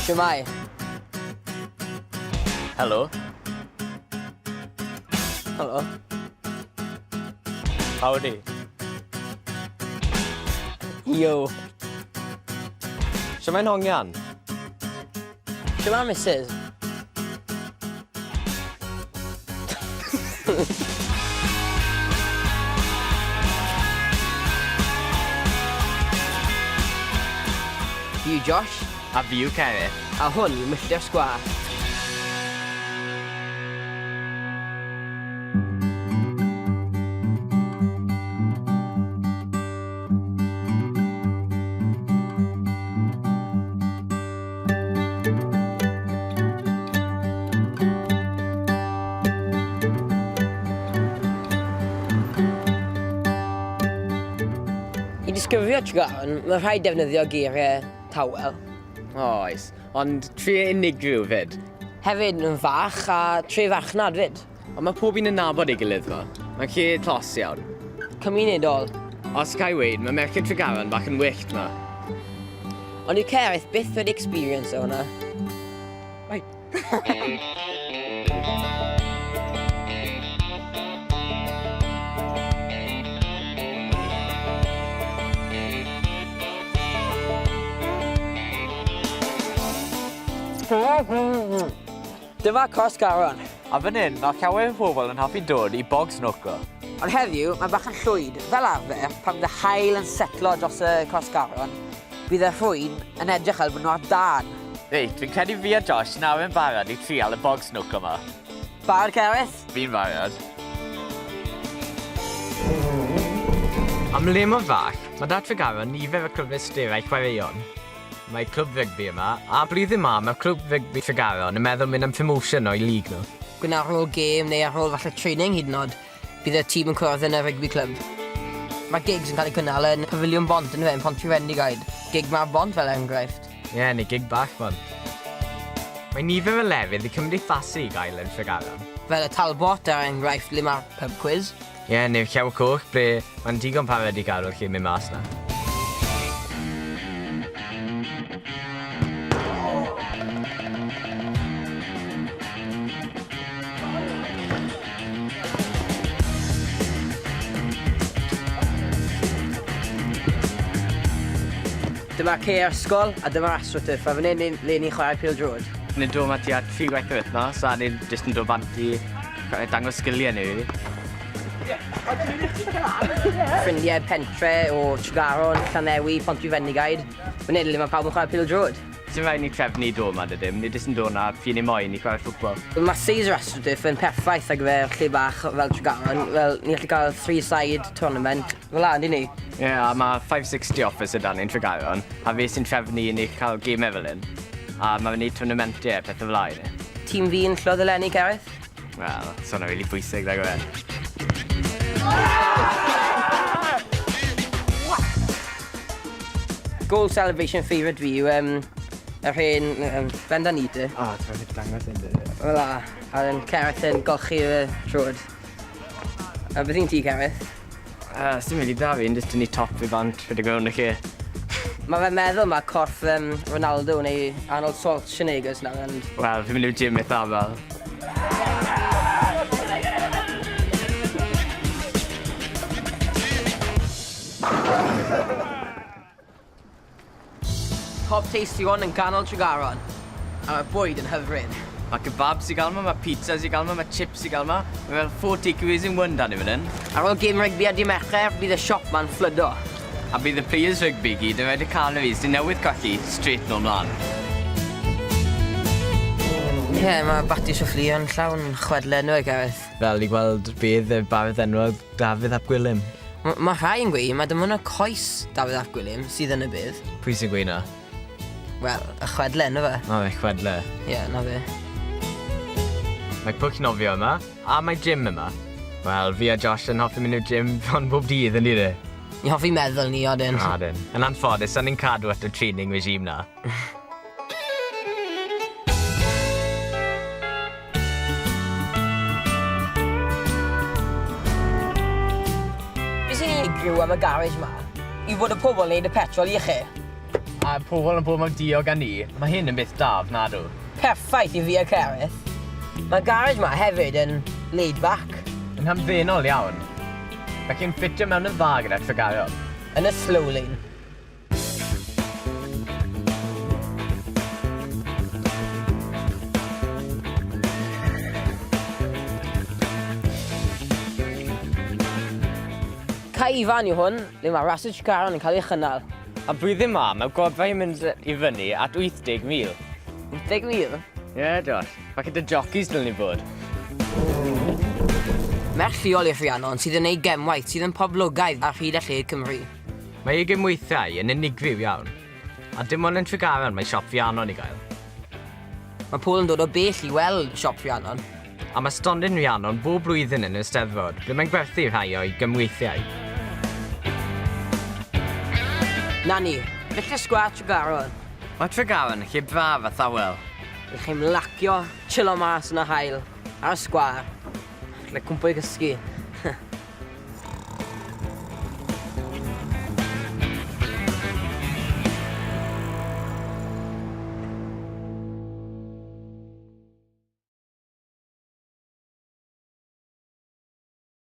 Shwmae? Helo. Helo. Howdy. Yo. Shwmae'n hongian? Shwmae, Mrs. Fi yw Josh. A fi yw Cerith. A hwn yw Milltir Sgwâr. I disgrifio Tregaron, mae rhaid defnyddio geiriau tawel. Oes, ond tre unigryw fyd. Hefyd yn fach a tre farchnad fyd. Ond mae pob un yn nabod ei gilydd 'ma. Mae'n lle clos iawn. Cymunedol. Os ca i weud, mae merched Tregaron bach yn wyllt 'ma. Ond yw Cerith byth wedi experience o hwnna. Oi. Dyma Cors Garon. A fan hyn, mae llawer o bobl yn hoffi dod i bog snwco. Ond heddiw, mae bach yn llwyd. Fel arfer, pan fydd y haul yn setlo dros y Cors Garon, bydd y rhwyn yn edrych fel bod nhw ar dân. Reit, fi'n credu fi a Josh nawr yn barod i trial y bog snwco 'ma. Barod, Cerith? Fi'n barod. Am le mor fach, mae 'da Tregaron nifer o cyfleusterau chwaraeon. Mae clwb rygbi yma, a blwyddyn 'ma mae clwb rygbi Tregaron yn meddwl mynd am promotion o'u league nhw. Gwna ar ôl gêm neu ar ôl falle training hyd yn oed, bydd y tîm yn cwrdd yn y rygbi club. Mae gigs yn cael eu cynnal yn Pafiliwn Bont yndyfe, yn Pontrhydfendigaid. Gig mawr Bont fel enghraifft. Ie, neu gig bach Bont. Mae nifer o lefydd i cymdeithasu i gael yn Nhregaron. Fel y Talbot er enghraifft le mae'r pub quiz. Ie, neu'r Llew Coch, ble mae'n digon parod i gadw'r lle mynd mas 'na. Dyma'r cae ysgol a dyma'r astroturf a fan hyn le ni'n chwarae pêl-droed. Ni'n dod 'ma tua thri gwaith yr wythnos a ni'n jyst yn dod bant i dangos sgiliau ni rili. Ffrindiau pentre o Tregaron, Llanelli, Pontrhydfendigaid. Fan hyn le mae pawb yn chwarae pêl-droed. Sim rhaid ni trefnu dod 'ma dydym, ni jyst yn dod 'na pryd ni moyn i chwarae ffwtbol. Mae seis yr astroturf yn perffaith ar gyfer lle bach fel Tregaron. Fel, ni'n gallu cael three-side tournament fel 'na, yndyn ni? Ie, yeah, a mae 560 officer 'da ni'n Tregaron, a fe sy'n trefnu i ni cael gemau fel hyn. A mae'n gwneud tournamentiau, pethau fel 'na i ni. Tîm fi yn llwyddo eleni, Gareth? Wel, so hwnna'n rili bwysig, nag yw e? Goal celebration favourite fi yw um, yr hen um, Bendanita. O, oh, ti'n rhaid dangos hyn, dwi. Fel la, a then Cerith yn golchi y trwyd. A beth i'n ti, Cerith? Sdim rili da fi, yn jyst tynnu top fi bant, rhedeg rownd y lle. Mae fe'n meddwl mae corff um, Ronaldo neu Arnold Schwarzenegger sy'n ond... Wel, fi'n mynd i'r gym eitha aml. Top tasty one yn ganol Tregaron. A mae'r bwyd yn hyfryd. Mae kebabs i gael 'ma, mae pizzas i gael 'ma, mae chips i gael 'ma. Mae fel four takeaways in one 'da ni fan hyn. Ar ôl gêm rygbi ar dydd Mercher, bydd y siop 'ma'n fflydo. A bydd y players rygbi i gyd yn rhaid y calories sy'n newydd colli straight nôl mlan. Ie, yeah, mae Batty Sophie yn llawn chwedle nhw, Gareth. Fel i gweld bydd y bardd enwog Dafydd ap Gwilym. Mae rhai yn gweud mae dim ond y coes Dafydd ap Gwilym sydd yn y bydd. Pwy sy'n gweud 'na? Wel, y chwedle, yna fe. O, y chwedle. Ie, yeah, na fe. Mae pwll nofio yma, a mae gym yma. Wel, fi a Josh yn hoffi mynd i'r gym bron bob dydd, yn dydi? Ni'n hoffi meddwl ni, odyn. Odyn. Yn anffodus, o'n ni'n cadw at y training regime na. Be sy'n unigryw am y garej 'ma yw bod y pobl yn neud y petrol i chi. A pobl yn bod mor diog â ni, mae hyn yn beth da ofnadw. Perffaith i fi a Cerith. Mae'r garej 'ma hefyd yn laid back. Yn hamddenol iawn. Felly yn ffitio mewn yn dda gyda Tregaron. Yn y slow lane. Cae Ifan yw hwn, le mae Rasys Tregaron yn cael ei chynnal. A blwyddyn 'ma, mae gwobrau yn mynd i fyny at 80,000. 80,000? Ie, yeah, Josh. Falle dy jockeys dylen ni bod. Merch lleol yw Rhiannon sydd yn ei gemwaith sydd yn poblogaidd ar hyd a lled Cymru. Mae ei gemweithiau yn unigryw iawn, a dim ond yn Tregaron mae siop Rhiannon i gael. Mae pobl yn dod o bell i weld siop Rhiannon. A mae stondin Rhiannon bob blwyddyn yn yr Eisteddfod, ble mae'n gwerthu rhai o'i gymweithiau. Na ni, Milltir Sgwâr Tregaron. Mae Tregaron yn lle braf a thawel. Rydych chi'n ymlacio, chillo mas yn y haul, ar y sgwâr, le cwmpo i gysgu.